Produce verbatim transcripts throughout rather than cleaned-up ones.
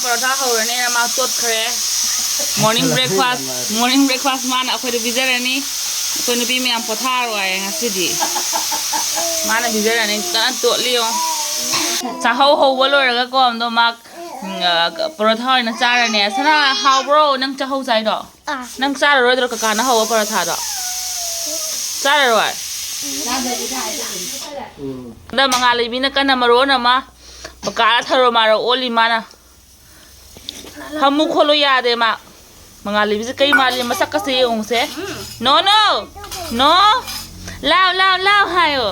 ꯄꯔꯣꯊꯥ ꯍꯧꯔꯅꯦꯅ ꯃꯥ ꯇꯣꯠꯈ꯭ꯔꯦ꯫ Morning breakfast, morning breakfast ꯃꯥꯅ ꯑꯩꯈꯣꯏꯗ ꯄꯤꯖꯔꯅꯤ꯫ ꯑꯩꯈꯣꯏ ꯅꯨꯄꯤ ꯃꯌꯥꯝ ꯄꯣꯊꯥꯔꯣ ꯍꯥꯏꯌꯦ ꯉꯁꯤꯗꯤ꯫ ꯃꯥꯅ ꯄꯤꯖꯔꯅꯤ꯫ ꯀꯟꯅ ꯇꯣꯠꯂꯤ ꯌꯦꯡꯉꯣ꯫ ꯆꯥꯍꯧ ꯍꯧꯕ ꯂꯣꯏꯔꯒꯀꯣ ꯑꯗꯣ ꯃꯥ, ꯎꯝ, ꯑ, ꯄꯔꯣꯊꯥ ꯑꯣꯏꯅ ꯆꯥꯔꯅꯤ꯫ ꯁꯅꯥ, ꯍꯥꯎꯕ꯭ꯔꯣ ꯅꯪ ꯆꯥꯍꯧ ꯆꯥꯏꯗꯣ? ꯑꯥ꯫ ꯅꯪ ꯆꯥꯔꯔꯣꯏꯗ꯭ꯔꯣ ꯀꯀꯥꯅ ꯍꯧꯕ ꯄꯔꯣꯊꯥꯗꯣ? ꯆꯥꯔꯔꯣꯏ? ꯎꯝ꯫ ꯍꯟꯗꯛ ꯃꯉꯥꯜ ꯂꯩꯕꯤꯅ ꯀꯟꯅ ꯃꯔꯣꯟ ꯑꯃ ꯀꯀꯥ ꯊꯔꯣ ꯃꯥꯔꯣ ꯑꯣꯜꯂꯤ ꯃꯥꯅ꯫ ꯐꯝꯃꯨ ꯈꯣꯠꯂꯨ ꯌꯥꯗꯦ ꯃꯥ꯫ ꯃꯉꯥꯜ ꯂꯩꯕꯤꯁꯦ ꯀꯩ ꯃꯥꯜꯂꯤ? ꯃꯁꯛꯀꯁꯦ ꯌꯦꯡꯉꯨꯁꯦ꯫ No, no, no. ꯂꯥꯎ, ꯂꯥꯎ, ꯂꯥꯎ ꯍꯥꯏꯌꯣ꯫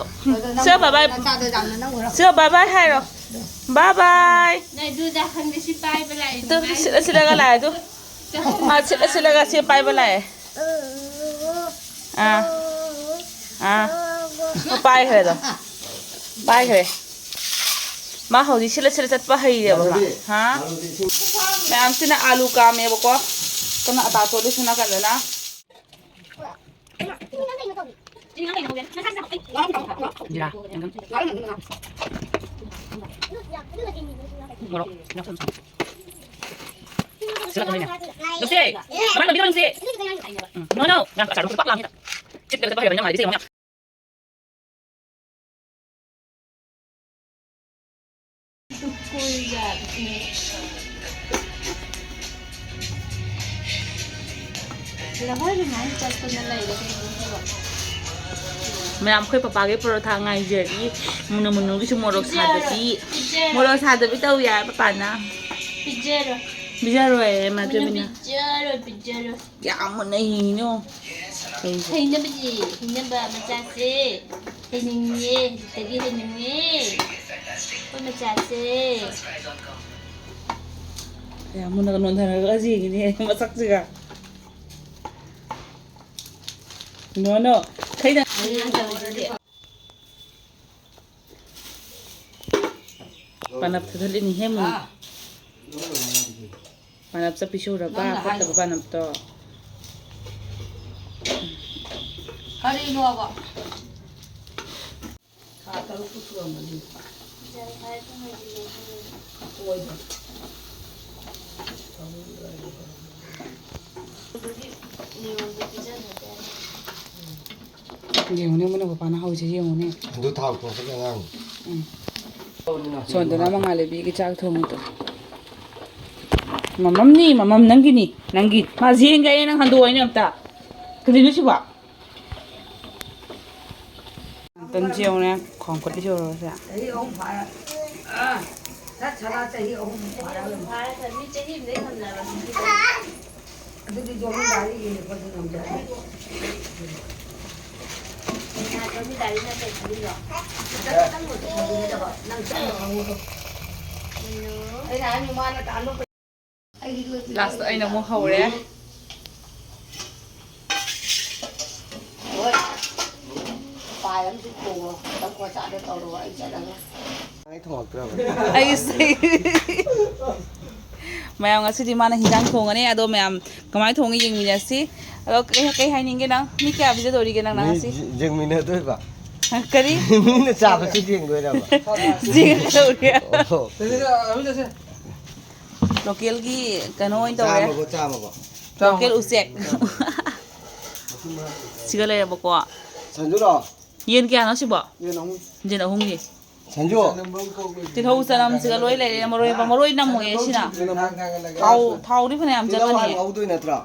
ꯁꯦ bye bye꯫ ꯁꯦ bye bye ꯍꯥꯏꯔꯣ꯫ Bye bye꯫ ꯅꯪ ꯑꯗꯨꯗ ꯈꯪꯗꯦ ꯁꯤ ꯄꯥꯏꯕ ꯂꯥꯛꯏ꯫ ꯑꯗꯨ ꯁꯤꯠꯂ ꯁꯤꯠꯂꯒ ꯂꯥꯛꯑꯦ ꯑꯗꯨ꯫ ꯃꯥ ꯁꯤꯠꯂ ꯁꯤꯠꯂꯒ ꯁꯤ ꯄꯥꯏꯕ ꯂꯥꯛꯑꯦ꯫ ꯑꯥ꯫ ꯑꯥ꯫ ꯄꯥꯏꯈ꯭ꯔꯦ ꯑꯗꯣ꯫ ꯄꯥꯏꯈ꯭ꯔꯦ꯫ ꯃꯥ ꯍꯧꯖꯤꯛ ꯁꯤꯠꯂ ꯁꯤꯠꯂ ꯆꯠꯄ ꯍꯩꯔꯦꯕ ꯃꯥ꯫ ꯍꯥ? ꯃꯌꯥꯝꯁꯤꯅ ꯑꯥꯂꯨ ꯀꯥꯝꯃꯦꯕꯀꯣ꯫ ꯀꯅꯥ ꯑꯇꯥ ꯇꯣꯠꯂꯤ ꯁꯣꯝ ꯅꯥꯀꯟꯗꯅ꯫ ꯖꯤꯔꯥ, ꯆꯦꯡꯒꯨꯝ꯫ ꯃꯣꯔꯣꯛ, ꯌꯥꯎꯁꯜꯂꯨ꯫ ꯁꯤꯜꯂꯛꯀꯗꯣꯏꯅꯦ꯫ ꯅꯨꯡꯁꯤ! ꯀꯃꯥꯏ ꯇꯧꯕꯤꯅꯣ, ꯅꯨꯡꯁꯤ? ꯎꯝ, no, no. ꯌꯥꯝ ꯑꯆꯥꯔꯗꯣ ꯄꯥꯛ ꯂꯥꯎꯅ ꯍꯦꯛꯇ꯫ ꯁꯤꯠꯇ꯭ꯔꯒ ꯆꯠꯄ ꯍꯩꯔꯕꯅꯤꯅ ꯃꯥꯗꯤ ꯏꯁꯩ ꯑꯃꯨꯛ ꯌꯥꯝ꯫ ꯂꯐꯣꯏ ꯑꯗꯨꯃꯥꯏꯅ ꯆꯠꯇꯅ ꯂꯩꯔꯦ ꯀꯩꯅꯣ꯫ ꯃꯌꯥꯝ, ꯑꯩꯈꯣꯏ ꯄꯄꯥꯒꯤ ꯄꯔꯣꯊꯥ ꯉꯥꯏꯖꯔꯤ꯫ ꯃꯨꯟꯅ ꯃꯨꯟꯅꯒꯤꯁꯨ ꯃꯣꯔꯣꯛ ꯄꯤꯖꯔꯣ, ꯁꯥꯗꯕꯤ꯫ ꯄꯤꯖꯔꯣ꯫ ꯃꯣꯔꯣꯛ ꯁꯥꯗꯕꯤ ꯇꯧ ꯌꯥꯏ ꯄꯄꯥꯅ꯫ ꯄꯤꯖꯔꯣ꯫ ꯄꯤꯖꯔꯣꯏ, ꯃꯥ ꯃꯤꯅ ꯇꯨꯃꯤꯟꯅ꯫ ꯄꯤꯖꯔꯣ, ꯄꯤꯖꯔꯣ꯫ ꯌꯥꯝ ꯃꯨꯟꯅ ꯌꯦꯡꯉꯤꯅꯦ꯫ ꯀꯩꯁꯦ꯫ ꯍꯩꯅꯕꯁꯦ, ꯍꯩꯅꯕ ꯃꯆꯥꯁꯦ꯫ ꯍꯩꯅꯤꯡꯉꯦ, ꯍꯧꯖꯤꯛꯇꯒꯤ ꯍꯩꯅꯤꯡꯉꯦ꯫ ꯑꯩꯈꯣꯏ ꯃꯆꯥꯁꯦ꯫ ꯌꯥꯝ ꯃꯨꯟꯅꯒ ꯅꯣꯟꯊꯔꯒ ꯌꯦꯡꯉꯤꯅꯦ ꯃꯁꯛꯁꯤꯒ꯫ No, no. ꯈꯩꯅ꯫ ꯄꯥꯅꯞ ꯊꯥꯗꯠꯂꯤꯅꯤꯍꯦ ꯃꯨꯟ-, ꯄꯥꯅꯞ ꯆꯠꯄꯤ ꯁꯨꯔꯕ, ꯅꯪꯅ ꯐꯠꯇꯕ ꯍꯥꯏꯗꯣ꯫ ꯄꯥꯅꯞꯇꯣ꯫ ꯀꯔꯤꯅꯣꯕ? ꯊꯥ ꯇꯔꯨꯛꯄꯨ ꯁꯨꯔꯝꯃꯅꯤ꯫ ꯍꯣꯏꯗ꯫ ꯌꯦꯡꯉꯨꯅꯦ, ꯃꯣꯏꯅ ꯄꯄꯥꯅ ꯍꯧꯔꯤꯁꯦ ꯌꯦꯡꯉꯨꯅꯦ꯫ ꯑꯗꯨ ꯊꯥꯎ ꯊꯣꯛꯄꯗ ꯑꯉꯥꯡ꯫ ꯎꯝ꯫ ꯁꯣꯟꯗꯅ ꯃꯉꯥꯜꯂꯩꯕꯤꯒꯤ ꯆꯥꯛ ꯊꯣꯡꯉꯤꯗꯣ꯫ ꯃꯃꯝꯅꯤ, ꯃꯃꯝ ꯅꯪꯒꯤꯅꯤ, ꯅꯪꯒꯤ꯫ ꯃꯥ ꯆꯦꯟꯈ꯭ꯔꯦ, ꯅꯪ ꯍꯟꯗꯣꯛꯑꯣꯅꯦ ꯑꯝꯇ꯫ ꯀꯔꯤꯅꯣ ꯁꯤꯕꯣ? ꯇꯟꯁꯤ ꯌꯦꯡꯉꯨꯅꯦ, ꯈꯣꯡ ꯈꯨꯠꯂꯤꯁꯤ ꯎꯔꯣ ꯁꯦ꯫ ꯆꯍꯤ ꯑꯍꯨꯝ ꯐꯥꯔꯦ꯫ ꯑꯥ, ꯁꯠ ꯁꯠ ꯆꯍꯤ ꯑꯍꯨꯝ ꯐꯥꯔꯦ꯫ ꯐꯥꯔꯦ, ꯐꯥꯔꯦ꯫ ꯃꯤ ꯆꯍꯤ ꯑꯃꯗꯩ ꯊꯝꯅꯔꯕ ꯃꯤꯗꯤ꯫ ꯑꯗꯨꯗꯤ ꯖꯣꯃꯤꯟꯗꯥꯔꯤ ꯌꯦꯡꯉꯛꯄꯗꯤ ꯉꯝꯖꯔꯦ꯫ ꯖꯣꯃꯤꯟꯗꯥꯔꯤꯅ ꯀꯩ ꯈꯜꯂꯤꯅꯣ? ꯈꯤꯇꯪ ꯈꯤꯇꯪ ꯑꯣꯏꯔꯁꯨ ꯐꯪꯒꯗꯕ꯫ ꯅꯪ ꯆꯠꯂꯣ ꯈꯪꯉꯨꯔꯣ꯫ ꯀꯩꯅꯣ? ꯑꯩꯅ ꯍꯥꯏꯅꯤ ꯃꯥꯅ ꯇꯥꯟꯕ ꯂꯥꯁꯇ ꯑꯩꯅ ꯑꯃꯨꯛ ꯍꯧꯔꯦ꯫ ꯍꯣꯏ꯫ ꯄꯥꯏ ꯑꯃꯁꯨ ꯊꯣꯡꯉꯣ꯫ ꯇꯪꯈꯣꯠ ꯆꯥꯗ ꯇꯧꯔꯣ꯫ ꯑꯩ ꯆꯠꯂꯒ꯫ ꯑꯩ ꯊꯣꯡꯉꯛꯇ꯭ꯔꯕ? ꯑꯩꯁꯦ꯫ ꯃꯌꯥꯝ ꯉꯁꯤꯗꯤ ꯃꯥꯅ ꯍꯤꯟꯖꯥꯡ ꯊꯣꯡꯉꯅꯤ꯫ ꯑꯗꯣ ꯃꯌꯥꯝ ꯀꯃꯥꯏꯅ ꯊꯣꯡꯉꯤ ꯌꯦꯡꯃꯤꯟꯅꯁꯤ꯫ ꯑꯗꯣ ꯀꯩ, ꯀꯩ ꯍꯥꯏꯅꯤꯡꯒꯦ ꯅꯪ? ꯃꯤ ꯀꯌꯥ ꯄꯤꯖꯗꯧꯔꯤꯒꯦ ꯅꯪꯅ ꯃꯤ ꯉꯁꯤ? ꯌꯦ-, ꯌꯦꯡꯃꯤꯟꯅꯗꯣꯏꯕ? ꯀꯔꯤ? ꯃꯤꯅ ꯆꯥꯕꯁꯨ ꯌꯦꯡꯗꯣꯏꯔꯕ? ꯌꯦꯡꯒꯗꯧꯔꯤ꯫ ꯑꯣ꯫ ꯂꯣꯀꯦꯜꯒꯤ ꯀꯩꯅꯣ ꯑꯣꯏꯅ ꯇꯧꯔꯦ꯫ ꯆꯥꯝꯃꯒꯣ, ꯆꯥꯝꯃꯒꯣ꯫ ꯂꯣꯀꯦꯜ ꯎꯆꯦꯛ꯫ ꯁꯤꯒ ꯂꯩꯔꯕꯀꯣ꯫ ꯁꯟꯖꯨꯔꯣ? ꯌꯦꯟ ꯀꯌꯥꯅꯣ ꯁꯤꯕꯣ? ꯌꯦꯟ ꯑꯍꯨꯝ꯫ ꯌꯦꯟ ꯑꯍꯨꯝꯒꯤ꯫ ꯁꯟꯖꯨ꯫ ꯇꯤꯜꯍꯧ ꯆꯅꯝꯁꯤꯒ ꯂꯣꯏ ꯂꯩꯔꯦ꯫ ꯃꯔꯣꯏ, ꯃꯔꯣꯏ ꯅꯝꯃꯣꯏꯌꯦ ꯁꯤꯅ꯫ ꯊꯥꯎ, ꯊꯥꯎꯗꯤ ꯐꯅꯌꯥꯝ ꯇꯤꯜꯍꯧ ꯆꯪꯉꯅꯤ꯫ ꯍꯥꯟꯅ ꯉꯧꯗꯣꯏ ꯅꯠꯇ꯭ꯔꯣ?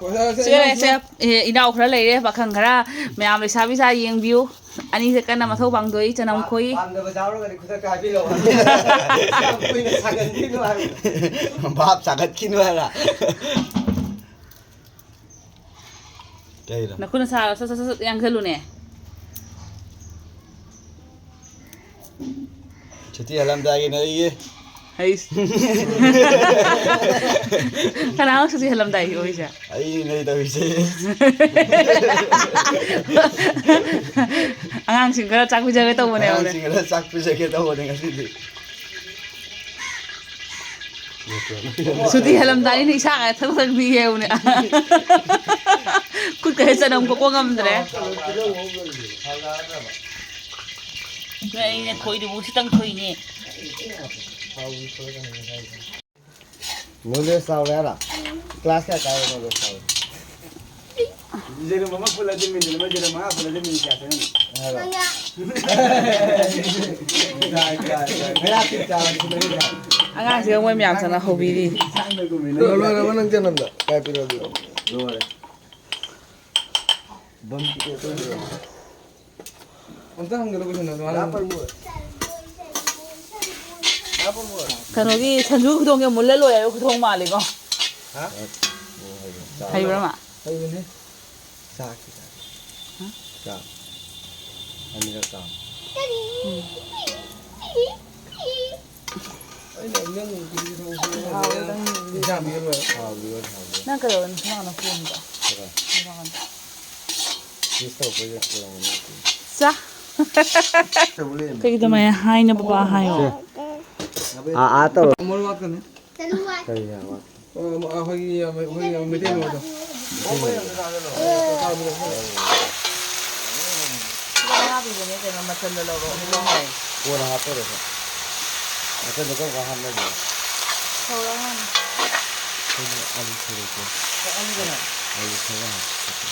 ꯁꯤꯒ ꯂꯩꯔꯦ, ꯁꯦ, ꯑꯦ, ꯏꯅꯥꯎ ꯈꯔ ꯂꯩꯔꯦ, ꯄꯥꯈꯪ ꯈꯔ, ꯃꯌꯥꯝ ꯂꯩꯁꯥꯕꯤ ꯁꯥ ꯌꯦꯡꯕꯤꯌꯨ꯫ ꯑꯅꯤꯁꯦ ꯀꯟꯅ ꯃꯊꯧ ꯄꯥꯡꯊꯣꯛꯏ, ꯆꯅꯝ ꯈꯣꯏ꯫ ꯄꯥꯝꯗꯕ ꯌꯥꯎꯔꯒꯗꯤ ꯈꯨꯗꯛꯇ ꯍꯥꯏꯕꯤꯔꯛꯑꯣ꯫ ꯌꯥꯝ ꯀꯨꯏꯅ ꯁꯥꯒꯟꯈꯤꯅꯨ ꯍꯥꯏꯕ꯫ ꯚꯥꯞ ꯁꯥꯒꯠꯈꯤꯅꯨ ꯍꯥꯏꯕ꯫ ꯀꯩꯅꯣ? ꯅꯈꯨꯠꯅ ꯁꯥꯔꯣ, ꯁꯠ, ꯁꯠ, ꯁꯠ, ꯁꯠ ꯌꯥꯡꯁꯜꯂꯨꯅꯦ꯫ ꯁꯨꯇꯤ ꯍꯜꯂꯝꯗꯥꯏꯒꯤꯅꯦ ꯑꯩꯒꯤ꯫ ꯍꯩꯁ꯫ ꯀꯅꯥꯅꯣ ꯁꯨꯇꯤ ꯍꯜꯂꯝꯗꯥꯏꯒꯤ ꯑꯣꯏꯔꯤꯁꯦ? ꯑꯩꯅꯦ ꯇꯧꯔꯤꯁꯦ꯫ ꯑꯉꯥꯡꯁꯤꯡ ꯈꯔ ꯆꯥꯛ ꯄꯤꯖꯒꯦ ꯇꯧꯕꯅꯦ, ꯍꯧꯔꯦ꯫ ꯑꯉꯥꯡꯁꯤꯡ ꯈꯔ ꯆꯥꯛ ꯄꯤꯖꯒꯦ ꯇꯧꯕꯅꯦ ꯉꯁꯤꯗꯤ꯫ ꯁꯨꯇꯤ ꯍꯜꯂꯝꯗꯥꯏꯅ ꯏꯁꯥꯒ ꯊꯛ ꯊꯛ ꯅꯤꯛꯑꯦ ꯌꯦꯡꯉꯨꯅꯦ꯫ ꯈꯨꯠꯀꯁꯦ ꯆꯅꯝ ꯈꯣꯛꯄ ꯉꯝꯗ꯭ꯔꯦ꯫ ꯅꯣꯏ ꯑꯅꯤꯅ ꯊꯣꯛꯏꯗꯨꯕꯨ ꯈꯤꯇꯪ ꯊꯣꯛꯏꯅꯦ꯫ ꯅꯣꯂꯦꯖ ꯆꯥꯎꯔꯦ ꯍꯥꯏꯔꯣ? ꯀ꯭ꯂꯥꯁ ꯀꯌꯥ ꯀꯥꯏꯕ ꯅꯣꯂꯦꯖ ꯆꯥꯎꯔꯦ? ꯌꯦꯔꯨꯝ ꯑꯃ ꯐꯨꯜꯂꯗꯤ ꯃꯤꯅꯤꯠ ꯑꯃ, ꯌꯦꯔꯨꯝ ꯃꯉꯥ ꯐꯨꯜꯂꯗꯤ ꯃꯤꯅꯤꯠ ꯀꯌꯥ ꯆꯪꯉꯅꯤ? ꯍꯥꯏꯔꯣ? ꯀꯥꯏ, ꯀꯥꯏ, ꯀꯥꯏ꯫ ꯃꯌꯥ ꯇꯤꯛ ꯆꯥꯕ ꯐꯨꯜꯂꯗꯤ ꯀꯥꯏ? ꯑꯉꯥꯡꯁꯤꯒ ꯃꯣꯏ ꯃꯌꯥꯝ ꯆꯪꯉ ꯍꯧꯕꯤꯔꯤ꯫ ꯂꯣꯏꯔꯕ ꯅꯪ ꯆꯅꯝꯗ? ꯀꯥꯏ ꯄꯤꯔꯛꯑꯒꯦ? ꯂꯣꯏꯔꯦ꯫ ꯕꯝ ꯇꯤꯀꯦꯠ ꯇꯧꯕꯤꯔꯣ꯫ ꯑꯝꯇ ꯍꯪꯒꯦꯔꯣ ꯀꯣꯏꯁꯟꯗꯣ? ꯀꯩꯅꯣꯒꯤ ꯁꯟꯖꯨ ꯈꯨꯗꯣꯡꯒꯤ ꯃꯨꯜꯂ ꯂꯣꯏ ꯍꯥꯏꯕ ꯈꯨꯗꯣꯡ ꯃꯥꯜꯂꯤꯀꯣ꯫ ꯍꯥ? ꯍꯩꯕ꯭ꯔꯥ ꯃꯥ? ꯍꯩꯕꯅꯦ꯫ ꯆꯥꯛ ꯈꯤꯇꯪ꯫ ꯍꯥ? ꯆꯥꯛ꯫ ꯑꯅꯤꯔꯛ ꯀꯥꯝ꯫ ꯎꯝ꯫ ꯑꯩꯅ ꯅꯪ ꯍꯥꯎꯋꯦ, ꯅꯪ ꯏꯟꯖꯥꯡ ꯃꯤꯔꯣ? ꯍꯥꯎꯕꯤꯔꯣ, ꯍꯥꯎꯕꯤꯔꯣ꯫ ꯅꯪ ꯀꯩꯗꯧꯔꯦ? ꯅꯁꯥꯅ ꯐꯣꯟꯗꯣ꯫ ꯀꯩꯗꯧꯔꯦ? ꯅꯁꯥꯅ꯫ ꯃꯤꯁ ꯇꯧꯔꯛꯄꯩꯗ ꯑꯣꯏꯔꯝꯒꯅꯤ꯫ ꯆꯥ꯫ ꯇꯧ ꯂꯩꯔꯝꯃꯦ꯫ ꯀꯩꯒꯤꯗꯃꯥꯏꯅ ꯍꯥꯏꯅꯣ ꯕꯕꯥ ꯍꯥꯏꯌꯣ? ꯁꯦ꯫ ꯑꯥ, ꯑꯥ ꯇꯧꯔꯣ꯫ ꯃꯣꯔꯣꯛ ꯋꯥꯠꯀꯅꯤ꯫ ꯀꯔꯤ ꯌꯥꯝ ꯋꯥꯠꯀꯦ? ꯑꯣ, ꯑꯩꯈꯣꯏꯒꯤ, ꯑꯩꯈꯣꯏꯒꯤ ꯃꯩꯇꯩ ꯃꯔꯣꯛꯇꯣ꯫ ꯁꯤꯗ ꯃꯉꯥ ꯄꯤꯕꯅꯦ, ꯀꯩꯅꯣ, ꯃꯆꯜꯗꯣ ꯂꯧꯔꯣ꯫ ꯀꯣꯟꯅ ꯍꯥꯞꯄꯔꯣꯏ꯫ ꯃꯆꯜꯗꯣ ꯀꯔꯝ ꯀꯥꯟ ꯍꯥꯞꯅꯒꯦ? ꯁꯧꯔ ꯃꯥꯜꯂꯦ꯫ ꯑꯩꯈꯣꯏꯒꯤ ꯑꯂꯨ ꯁꯣꯏꯔꯛꯀꯦ꯫ ꯑꯂꯨ ꯈꯔ ꯍꯥꯞꯀꯦ꯫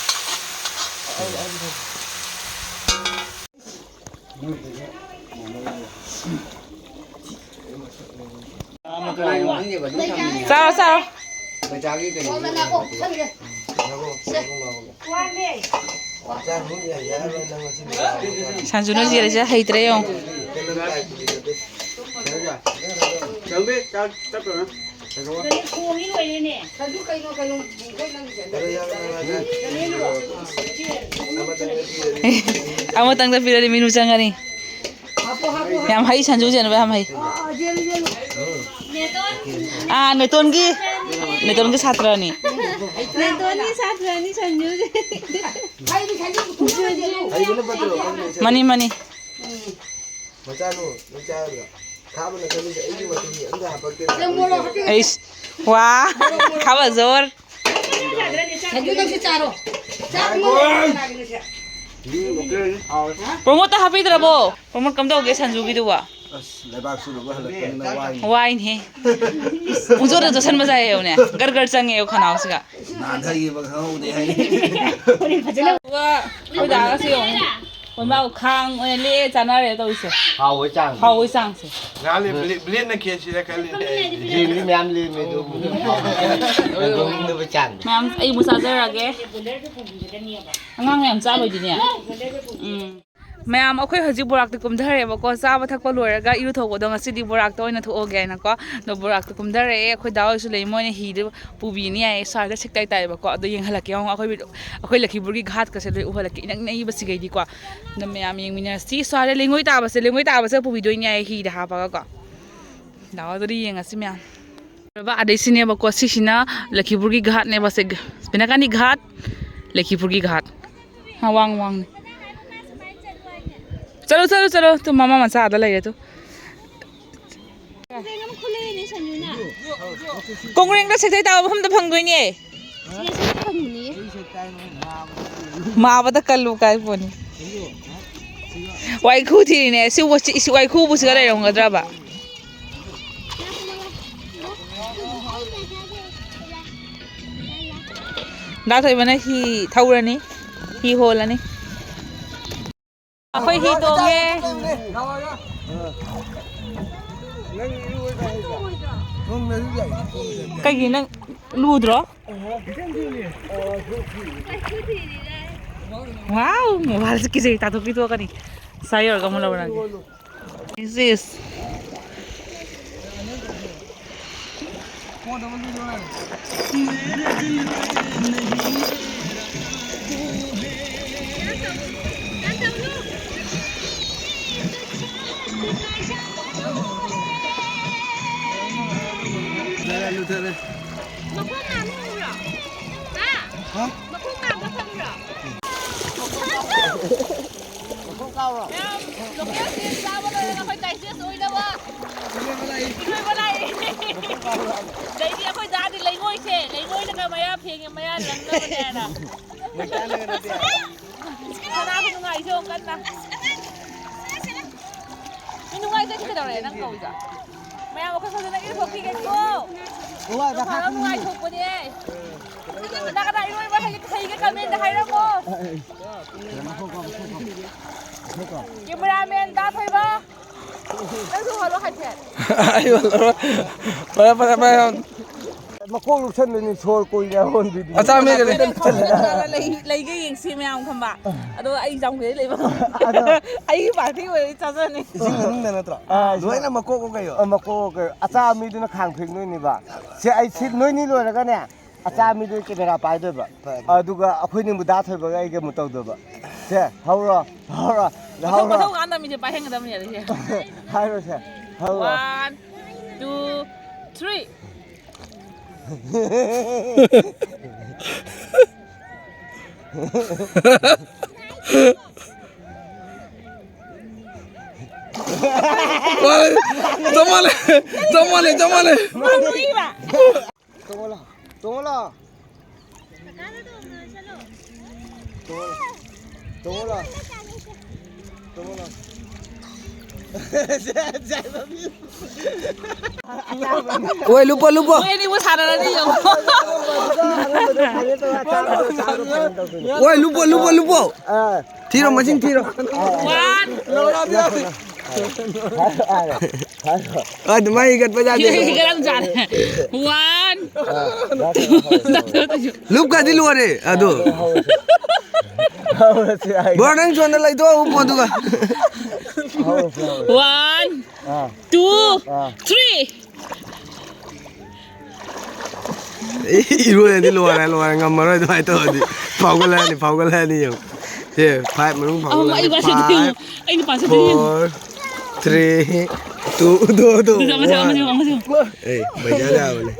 ꯆꯥꯔꯣ, ꯆꯥꯔꯣ꯫ ꯁꯟꯖꯨꯅ ꯆꯦꯜꯂꯤꯁꯦ ꯍꯩꯇ꯭ꯔꯦ ꯌꯦꯡꯉꯣ꯫ ꯑꯃꯇꯪꯗ ꯄꯤꯔꯗꯤ ꯃꯤꯅꯨ ꯆꯪꯒꯅꯤ꯫ ꯌꯥꯝ ꯍꯩ, ꯁꯟꯖꯨ ꯆꯦꯟꯕ ꯌꯥꯝ ꯍꯩ꯫ ꯑꯥ, ꯅꯦꯇꯣꯟꯒꯤ, ꯅꯦꯇꯣꯟꯒꯤ ꯁꯥꯇ꯭ꯔꯅꯤ꯫ ꯅꯦꯇꯣꯟꯒꯤ ꯁꯥꯇ꯭ꯔꯅꯤ ꯁꯟꯖꯨꯁꯦ꯫ Money, money. ꯃꯆꯥꯅꯨ, ꯅꯪ ꯆꯥꯔꯒ ꯈꯥꯕꯅ ꯈꯜꯂꯤꯁꯦ ꯑꯩꯒꯤ ꯃꯇꯨꯡꯒꯤ ꯑꯝꯇ ꯍꯥꯄꯛꯇꯦ꯫ ꯑꯩꯁ, ꯋꯥ, ꯈꯥꯕ ꯖꯣꯔ꯫ ꯑꯗꯨ ꯅꯪꯁꯨ ꯆꯥꯔꯣ꯫ ꯆꯥꯛ ꯉꯧꯔꯒ ꯀꯅꯥꯒꯤꯅꯣ ꯁꯦ? ꯎꯝ, ꯂꯣꯀꯦꯜꯅꯤ, ꯍꯥꯎꯋꯦ꯫ ꯄ꯭ꯔꯣꯃꯣꯠꯇ ꯍꯥꯞꯄꯤꯗ꯭ꯔꯕꯣ? ꯄ꯭ꯔꯣꯃꯣꯠ ꯀꯝꯗꯧꯒꯦ ꯁꯟꯖꯨꯒꯤꯗꯨꯕꯣ? ꯑꯁ, ꯂꯩꯕꯥꯛ ꯁꯨꯔꯨꯕ ꯍꯜꯂꯛꯄꯅꯤꯅ ꯋꯥꯏꯅꯦ꯫ ꯋꯥꯏꯅꯦꯍꯦ꯫ ꯄꯨꯡꯆꯣꯠꯇ ꯆꯣꯠꯁꯟꯕ ꯁꯥꯏ ꯌꯦꯡꯉꯨꯅꯦ꯫ ꯒꯔ ꯒꯔ ꯆꯪꯉꯦꯕ ꯈꯅꯥꯎꯁꯤꯒ꯫ ꯅꯥꯟꯊꯈꯤꯕ ꯈꯪꯍꯧꯗꯦ ꯍꯥꯏ꯫ ꯑꯗꯨꯒ ꯑꯩꯈꯣꯏ ꯗꯥꯒꯁꯦ ꯌꯦꯡꯉꯨ꯫ ꯃꯣꯏ ꯃꯥꯕꯨ ꯈꯥꯡ ꯑꯣꯏꯅ ꯂꯦꯛꯑꯦ ꯆꯥꯅꯔꯦ ꯇꯧꯔꯤꯁꯦ꯫ ꯍꯥꯎꯕꯩ ꯆꯥꯡ꯫ ꯍꯥꯎꯕꯩ ꯆꯥꯡꯁꯦ꯫ ꯉꯥꯏꯍꯥꯛ ꯂꯩ ꯕ꯭ꯂꯦ-, ꯕ꯭ꯂꯦꯟꯅ ꯈꯦꯠꯁꯤꯔ ꯈꯜꯂꯤꯅꯦ ꯑꯩꯗꯤ꯫ ꯂꯦꯝꯗꯤ ꯃꯌꯥꯝ ꯂꯦꯝꯃꯦ ꯑꯗꯨꯕꯨ꯫ ꯑꯗꯨꯝ ꯆꯥꯡ꯫ ꯃꯌꯥꯝ ꯑꯩ ꯑꯃꯨꯛ ꯆꯥꯖꯔꯒꯦ꯫ ꯑꯉꯥꯡ ꯃꯌꯥꯝ ꯆꯥꯕꯩꯗꯤꯅꯦ꯫ ꯎꯝ꯫ ꯃꯌꯥꯝ, ꯑꯩꯈꯣꯏ ꯍꯧꯖꯤꯛ ꯕꯣꯔꯥꯛꯇ ꯀꯨꯝꯊꯔꯦꯕꯀꯣ꯫ ꯆꯥꯕ ꯊꯛꯄ ꯂꯣꯏꯔꯒ ꯏꯔꯨꯊꯣꯛꯄꯗꯣ ꯉꯁꯤꯗꯤ ꯕꯣꯔꯥꯛꯇ ꯑꯣꯏꯅ ꯊꯣꯛꯑꯒꯦ ꯍꯥꯏꯅꯀꯣ꯫ ꯑꯗꯣ ꯕꯣꯔꯥꯛꯇ ꯀꯨꯝꯊꯔꯛꯑꯦ꯫ ꯑꯩꯈꯣꯏ ꯗꯥ ꯍꯣꯏꯁꯨ ꯂꯩ, ꯃꯣꯏꯅ ꯍꯤꯗꯨ ꯄꯨꯕꯤꯅꯤ ꯍꯥꯏꯌꯦ꯫ ꯁ꯭ꯋꯥꯏꯗ ꯁꯦꯛꯇꯥꯏ ꯇꯥꯏꯕꯀꯣ꯫ ꯑꯗꯣ ꯌꯦꯡꯍꯜꯂꯛꯀꯦ ꯌꯦꯡꯉꯣ, ꯑꯩꯈꯣꯏ, ꯑꯩꯈꯣꯏ ꯂꯛꯈꯤꯄꯨꯔꯒꯤ ꯘꯥꯠꯀꯁꯦ ꯂꯣꯏ ꯎꯍꯜꯂꯛꯀꯦ, ꯏꯅꯛ ꯅꯛꯏꯕꯁꯤꯒꯩꯗꯤꯀꯣ꯫ ꯑꯗꯣ ꯃꯌꯥꯝ ꯌꯦꯡꯃꯤꯟꯅꯔꯁꯤ꯫ ꯁ꯭ꯋꯥꯏꯗ ꯂꯩꯉꯣꯏ ꯇꯥꯕꯁꯦ, ꯂꯩꯉꯣꯏ ꯇꯥꯕꯁꯦ ꯄꯨꯕꯤꯗꯣꯏꯅꯤ ꯍꯥꯏꯌꯦ ꯍꯤꯗ ꯍꯥꯞꯄꯒꯀꯣ꯫ ꯗꯥ ꯍꯣꯏꯗꯨꯗꯤ ꯌꯦꯡꯉꯁꯤ ꯃꯌꯥꯝ꯫ ꯑꯗꯩ ꯁꯤꯅꯦꯕꯀꯣ, ꯁꯤꯁꯤꯅ ꯂꯛꯈꯤꯄꯨꯔꯒꯤ ꯘꯥꯠꯅꯦꯕ, ꯁꯦ, ꯄꯤꯅꯀꯥꯅꯤ ꯘꯥꯠ, ꯂꯛꯈꯤꯄꯨꯔꯒꯤ ꯘꯥꯠ꯫ ꯍꯥ, ꯋꯥꯡ ꯋꯥꯡꯅꯤ꯫ ꯆꯠꯂꯣ, ꯆꯠꯂꯣ, ꯆꯠꯂꯣ꯫ ꯇꯨ, ꯃꯃꯥ ꯃꯆꯥ ꯑꯥꯗ ꯂꯩꯔꯦ ꯇꯨ꯫ ꯀꯣꯡꯒ꯭ꯔꯦꯡꯗ ꯁꯦꯛꯇꯩ ꯇꯥꯕ ꯃꯐꯝꯗ ꯐꯪꯗꯣꯏꯅꯦ꯫ ꯃꯥꯕꯗ ꯀꯜꯂꯨ ꯀꯥꯏ ꯄꯣꯅꯤ꯫ ꯋꯥꯏꯈꯨ ꯊꯤꯔꯤꯅꯦ꯫ ꯁꯤ ꯋꯥꯏꯈꯨꯕꯨ ꯁꯤꯒ ꯂꯩꯔꯝꯒꯗ꯭ꯔꯕ? ꯗꯥ ꯊꯣꯏꯕꯅ ꯍꯤ ꯊꯧꯔꯅꯤ, ꯍꯤ ꯍꯣꯜꯂꯅꯤ꯫ ꯑꯩꯈꯣꯏ ꯍꯤ ꯇꯣꯡꯉꯦ꯫ ꯀꯩꯒꯤ ꯅꯪ ꯂꯨꯗ꯭ꯔꯣ? ꯋꯥꯎ, ꯃꯣꯕꯥꯏꯜꯁꯦ ꯀꯤꯖꯩ, ꯇꯥꯊꯣꯛꯄꯤꯊꯣꯛꯀꯅꯤ꯫ ꯁꯥ ꯌꯧꯔꯒ ꯑꯃꯨꯛ ꯂꯧꯔꯒꯦ꯫ This is ꯃꯈꯣꯡ ꯅꯥꯝꯃ ꯎꯕ꯭ꯔꯣ? ꯍꯥ? ꯃꯈꯣꯡ ꯅꯥꯝꯃ ꯈꯪꯕ꯭ꯔꯣ? ꯃꯌꯥꯝ, ꯂꯣꯀꯦꯜꯁꯤꯡ ꯆꯥꯕ ꯂꯣꯏꯔꯒ ꯑꯩꯈꯣꯏ ꯗꯥꯏꯖꯦꯁ ꯑꯣꯏꯅꯕ ꯏꯔꯣꯏꯕ ꯂꯥꯛꯏ꯫ ꯑꯗꯩꯗꯤ ꯑꯩꯈꯣꯏ ꯗꯥꯗꯤ ꯂꯩꯉꯣꯏꯁꯦ, ꯂꯩꯉꯣꯏꯅꯒ ꯃꯌꯥ ꯐꯦꯡꯉꯦ, ꯃꯌꯥ ꯂꯪꯅꯕꯅꯦꯅ꯫ ꯀꯅꯥꯕꯨ ꯅꯨꯡꯉꯥꯏꯁꯦ ꯌꯦꯡꯉꯨ ꯀꯟꯅ꯫ ꯃꯤ ꯅꯨꯡꯉꯥꯏꯖꯦ ꯀꯩꯗꯧꯔꯦ ꯅꯪ ꯀꯧꯏꯗꯣ? ꯃꯌꯥꯝ ꯑꯩꯈꯣꯏ ꯐꯖꯅ ꯏꯔꯨꯊꯣꯛꯈꯤꯒꯦꯀꯣ꯫ ꯅꯨꯡꯉꯥꯏꯕ ꯅꯣꯡꯐꯥꯗꯣꯛ ꯍꯥꯞꯄꯅꯤ꯫ ꯅꯨꯡꯉꯥꯏꯊꯣꯛꯄꯅꯦ꯫ ꯀꯅꯥ ꯀꯅꯥ ꯏꯔꯣꯏꯕ ꯍꯩ-, ꯍꯩꯒꯦ comment ꯍꯥꯏꯔꯝꯃꯣ꯫ ꯑꯦ, ꯑꯦ꯫ ꯀꯦꯃꯦꯔꯥꯃꯦꯟ ꯗꯥ ꯊꯣꯏꯕ꯫ ꯅꯪꯁꯨ ꯍꯣꯜꯂꯣ ꯍꯥꯏꯐꯦꯠ꯫ ꯑꯩ ꯍꯣꯜꯂꯔꯣꯏ꯫ ꯐꯔꯦ, ꯐꯔꯦ, ꯐꯔꯦ꯫ ꯃꯀꯣꯛ ꯂꯨꯞꯁꯟꯗꯣꯏꯅꯤ, ꯁꯣꯔ ꯀꯨꯏꯅ ꯍꯣꯟꯕꯤꯗꯨꯅꯤ꯫ ꯑꯆꯥ, ꯃꯤ ꯀꯩꯗꯤ? ꯀꯅꯥ ꯂꯩ-, ꯂꯩꯒꯦ ꯌꯦꯡꯁꯤ ꯃꯌꯥꯝ ꯈꯪꯕ꯫ ꯑꯗꯣ ꯑꯩ ꯆꯥꯎꯈꯠꯂꯛꯏ ꯂꯩꯕ ꯉꯝꯃꯣꯏ꯫ ꯑꯗꯣ ꯑꯩꯒꯤ party ꯑꯣꯏꯔꯗꯤ ꯆꯥꯖꯅꯤ꯫ ꯏꯁꯤꯡ ꯃꯅꯨꯡꯗ ꯅꯠꯇ꯭ꯔꯣ? ꯑꯥ, ꯂꯣꯏꯅ ꯃꯀꯣꯛ ꯑꯣ ꯀꯩꯌꯣ? ꯑꯥ, ꯃꯀꯣꯛ ꯑꯣ ꯀꯩꯌꯣ? ꯑꯆꯥ ꯃꯤꯗꯨꯅ ꯈꯥꯡ ꯐꯦꯡꯗꯣꯏꯅꯦꯕ꯫ ꯁꯦ, ꯑꯩ ꯁꯤ ꯅꯣꯏꯅꯤ ꯂꯣꯏꯔꯒꯅꯦ, ꯑꯆꯥ ꯃꯤꯗꯨ ꯀꯦꯃꯦꯔꯥ ꯄꯥꯏꯗꯣꯏꯕ꯫ ꯐꯔꯦ꯫ ꯑꯗꯨꯒ ꯑꯩꯈꯣꯏꯅꯤꯕꯨ ꯗꯥ ꯊꯣꯏꯕꯒ ꯑꯩꯒ ꯑꯃꯨꯛ ꯇꯧꯗꯣꯏꯕ꯫ ꯁꯦ, ꯍꯧꯔꯣ, ꯍꯧꯔꯣ, ꯃꯊꯧ, ꯍꯧꯔꯣ꯫ ꯃꯊꯧ ꯀꯥꯟꯗ ꯃꯤꯁꯦ ꯄꯥꯏꯍꯟꯒꯗꯕꯅꯦ ꯑꯗꯨꯗꯤ꯫ ꯍꯥꯏꯔꯣ ꯁꯦ, ꯍꯧꯔꯣ꯫ One, two, three. ꯆꯞ ꯃꯥꯟꯅꯩ, ꯆꯞ ꯃꯥꯟꯅꯩ, ꯆꯞ ꯃꯥꯟꯅꯩ꯫ ꯇꯣꯡꯉꯣ ꯂꯥꯎ, ꯇꯣꯡꯉꯣ ꯂꯥꯎ꯫ ꯇꯣꯡꯉꯣ ꯂꯥꯎ꯫ ꯇꯣꯡꯉꯣ ꯂꯥꯎ꯫ ꯑꯣꯏ, ꯂꯨꯞꯄꯣ, ꯂꯨꯞꯄꯣ꯫ ꯃꯣꯏ ꯑꯅꯤꯕꯨ ꯁꯥꯟꯅꯔꯗꯤ ꯌꯦꯡꯉꯣ꯫ ꯑꯣꯏ, ꯂꯨꯞꯄꯣ, ꯂꯨꯞꯄꯣ, ꯂꯨꯞꯄꯣ꯫ ꯑꯥ꯫ ꯊꯤꯔꯣ, ꯃꯁꯤꯡ ꯊꯤꯔꯣ꯫ One꯫ ꯑꯗꯨꯃꯥꯏ ꯍꯤꯒꯠꯄ ꯌꯥꯗꯦ꯫ ꯍꯤꯒꯠꯂꯝꯖꯥꯠꯅꯦ꯫ One꯫ ꯂꯨꯞꯈ꯭ꯔꯗꯤ ꯂꯣꯏꯔꯦ ꯑꯗꯨ꯫ ꯍꯧꯔꯁꯤ ꯍꯥꯏ꯫ ꯕ꯭ꯔꯣ, ꯅꯪ ꯁꯣꯝꯗ ꯂꯩꯊꯣꯛꯑꯣ, ꯎꯞꯄꯣ ꯑꯗꯨꯒ꯫ ꯍꯧꯔꯁꯤ, ꯍꯧꯔꯁꯤ꯫ One, ꯑꯥ꯫ Two, ꯑꯥ꯫ Three꯫ ꯑꯦ, ꯏꯔꯣꯏꯔꯗꯤ ꯂꯣꯏꯔꯦ, ꯂꯣꯏꯔꯦ, ꯉꯝꯃꯔꯣꯏ ꯑꯗꯨꯃꯥꯏꯅ ꯇꯧꯔꯗꯤ꯫ ꯐꯥꯎꯒꯠꯂꯛꯑꯅꯤ, ꯐꯥꯎꯒꯠꯂꯛꯑꯅꯤ ꯌꯦꯡꯉꯨ꯫ ꯁꯦ, five ꯃꯅꯨꯡ ꯑꯃ ꯑꯩ ꯐꯥꯎꯒꯠꯂꯛꯑꯅꯤ꯫ ꯄꯥꯁ ꯑꯗꯨ ꯌꯦꯡꯉꯨ, Five, ꯑꯩꯅ ꯄꯥꯁ ꯑꯗꯨ ꯌꯦꯡꯉꯨ꯫ Four, three, two, two, two, ꯑꯗꯨ ꯑꯃꯁꯦ, one꯫ ꯑꯃꯁꯦ, ꯑꯃꯁꯦ꯫ ꯑꯦ, ꯄꯩꯁꯥ ꯇꯥꯕꯅꯦ꯫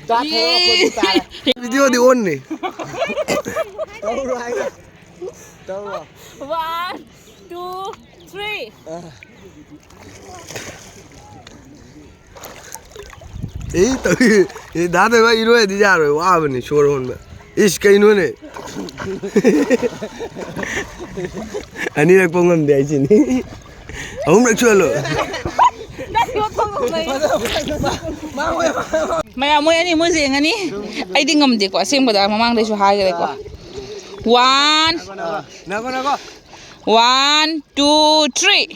ꯆꯥꯊꯣꯛꯑꯣ, ꯑꯩꯈꯣꯏꯗꯤ ꯇꯥꯔꯦ꯫ Video ꯗꯤ on ꯅꯤ꯫ ꯇꯧꯔꯣ ꯍꯥꯏꯔꯣ꯫ ꯇꯧꯔꯣ꯫ One, two, three꯫ ꯑꯦ, ꯇꯧꯏ꯫ ꯑꯦ, ꯗꯥ ꯇꯣꯏꯕ ꯏꯔꯣꯏꯔꯗꯤ ꯌꯥꯔꯣꯏ, ꯋꯥꯕꯅꯤ ꯁꯣꯔ ꯍꯣꯟꯕ꯫ ꯏꯁ, ꯀꯩꯅꯣꯅꯦ? ꯑꯅꯤꯔꯛ ꯄꯣ ꯉꯝꯗꯦ ꯍꯥꯏꯁꯤꯅꯤ꯫ ꯑꯍꯨꯝꯂꯛ ꯁꯨꯍꯜꯂꯣ꯫ ꯃꯌꯥꯝ ꯃꯣꯏ ꯑꯅꯤ ꯃꯣꯏꯁꯦ ꯌꯦꯡꯉꯅꯤ꯫ ꯑꯩꯗꯤ ꯉꯝꯗꯦꯀꯣ, ꯑꯁꯦꯡꯕꯗ ꯃꯃꯥꯡꯗꯩꯁꯨ ꯍꯥꯏꯈ꯭ꯔꯦꯀꯣ꯫ One, one, two, three.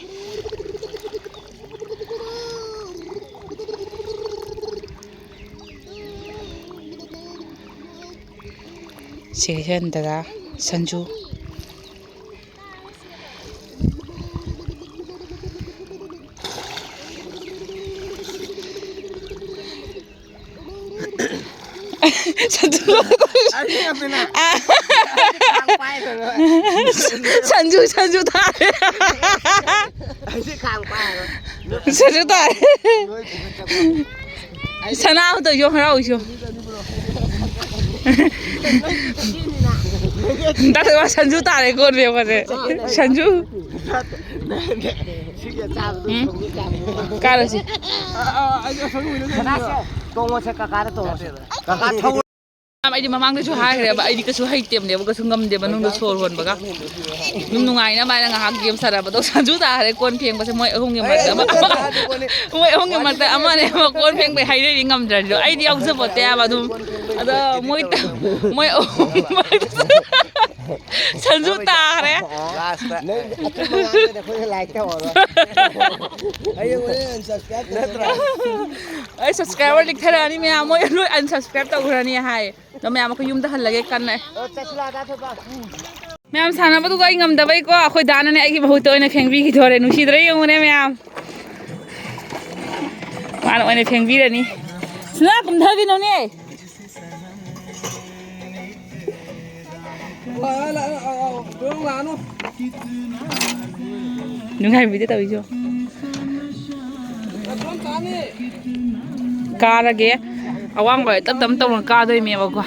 ꯁꯤꯒꯩꯁꯦ ꯗꯗꯥ ꯁꯟꯖꯨ꯫ ꯁꯟꯖꯨ꯫ ꯁꯟꯖꯨ, ꯁꯟꯖꯨ ꯇꯥꯔꯦ꯫ ꯁꯟꯖꯨ ꯇꯥꯔꯦ꯫ ꯁꯅꯥ ꯍꯣꯏꯗꯣ ꯌꯣ ꯍꯔꯥꯎ ꯏꯁꯣ꯫ ꯗꯥꯛꯇꯔ ꯁꯟꯖꯨ ꯇꯥꯔꯦ ꯀꯣꯟ ꯐꯦꯡꯕꯁꯦ꯫ ꯁꯟꯖꯨ꯫ ꯎꯝ꯫ ꯀꯥꯔꯁꯤ꯫ ꯇꯣꯡꯉꯣꯁꯦ, ꯀꯀꯥꯗ ꯇꯣꯡꯉꯣꯁꯦ꯫ ꯀꯀꯥ ꯊꯧ꯫ ꯑꯩꯗꯤ ꯃꯃꯥꯡꯗꯁꯨ ꯍꯥꯏꯈ꯭ꯔꯦꯕ, ꯑꯩꯗꯤ ꯀꯩꯁꯨ ꯍꯩꯇꯦꯕꯅꯦꯕ, ꯀꯩꯁꯨ ꯉꯝꯗꯦꯕ ꯃꯅꯨꯡꯗ ꯁꯣꯔ ꯍꯣꯟꯕꯒ꯫ ꯑꯗꯨꯝ ꯅꯨꯡꯉꯥꯏꯅ ꯑꯗꯨꯃꯥꯏꯅ ꯉꯥꯏꯍꯥꯛ ꯒꯦꯝ ꯁꯥꯟꯅꯕꯗꯣ ꯁꯟꯖꯨ ꯇꯥꯈ꯭ꯔꯦ ꯀꯣꯟ ꯐꯦꯡꯕꯁꯦ꯫ ꯃꯣꯏ ꯑꯍꯨꯝꯒꯤ ꯃꯔꯛꯇ ꯑꯃ, ꯃꯣꯏ ꯑꯍꯨꯝꯒꯤ ꯃꯔꯛꯇ ꯑꯃꯅꯦ ꯑꯃ ꯀꯣꯟ ꯐꯦꯡꯕꯩ ꯍꯥꯏꯅꯔꯤ ꯉꯝꯗ꯭ꯔꯗꯤꯗꯣ꯫ ꯑꯩꯗꯤ ꯌꯥꯎꯖꯄꯣꯠꯇꯦ ꯍꯥꯏꯕ ꯑꯗꯨꯝ꯫ ꯑꯗꯣ ꯃꯣꯏ, ꯃꯣꯏ ꯑꯍꯨꯝ ꯁꯟꯖꯨ ꯇꯥꯈ꯭ꯔꯦ꯫ ꯂꯥꯁꯇ꯫ ꯅꯪ ꯑꯆꯨꯝꯕ ꯉꯥꯡꯗ꯭ꯔꯗꯤ ꯑꯩꯈꯣꯏꯁꯨ ꯂꯥꯏꯛ ꯇꯧꯔꯔꯣꯏ꯫ ꯍꯌꯦꯡ ꯍꯣꯔꯦꯟ unsubscribe ꯇꯧꯔꯅꯤ꯫ ꯅꯠꯇ꯭ꯔꯥ? ꯑꯩ subscriber ꯂꯤꯛꯊꯔꯛꯑꯅꯤ ꯃꯌꯥꯝ, ꯃꯣꯏ ꯂꯣꯏ unsubscribe ꯇꯧꯈ꯭ꯔꯅꯤ ꯍꯥꯏ꯫ ꯑꯗꯣ ꯃꯌꯥꯝ ꯑꯩꯈꯣꯏ ꯌꯨꯝꯗ ꯍꯜꯂꯒꯦ ꯀꯟꯅ꯫ ꯑꯣ, ꯆꯠꯁꯤꯂꯥ, ꯑꯗꯥ ꯊꯣꯛꯄ꯫ ꯃꯌꯥꯝ ꯁꯥꯟꯅꯕꯗꯨꯒ ꯑꯩ ꯉꯝꯗꯕꯩꯀꯣ, ꯑꯩꯈꯣꯏ ꯗꯥꯅꯅꯦ ꯑꯩꯒꯤ ꯃꯍꯨꯠꯇ ꯑꯣꯏꯅ ꯐꯦꯡꯕꯤꯈꯤꯗꯣꯔꯦ꯫ ꯅꯨꯡꯁꯤꯗ꯭ꯔꯥ ꯌꯦꯡꯉꯨꯅꯦ ꯃꯌꯥꯝ꯫ ꯃꯥꯅ ꯑꯣꯏꯅ ꯐꯦꯡꯕꯤꯔꯅꯤ꯫ ꯁꯅꯥ ꯀꯨꯝꯊꯈꯤꯅꯨꯅꯦ꯫ ꯅꯨꯡꯉꯥꯏꯕꯤꯗ ꯇꯧꯔꯤꯁꯨ꯫ ꯀꯥꯔꯒꯦ꯫ ꯑꯋꯥꯡꯕ ꯇꯞ ꯇꯞ ꯇꯧꯅ ꯀꯥꯗꯣꯏꯅꯦꯕꯀꯣ꯫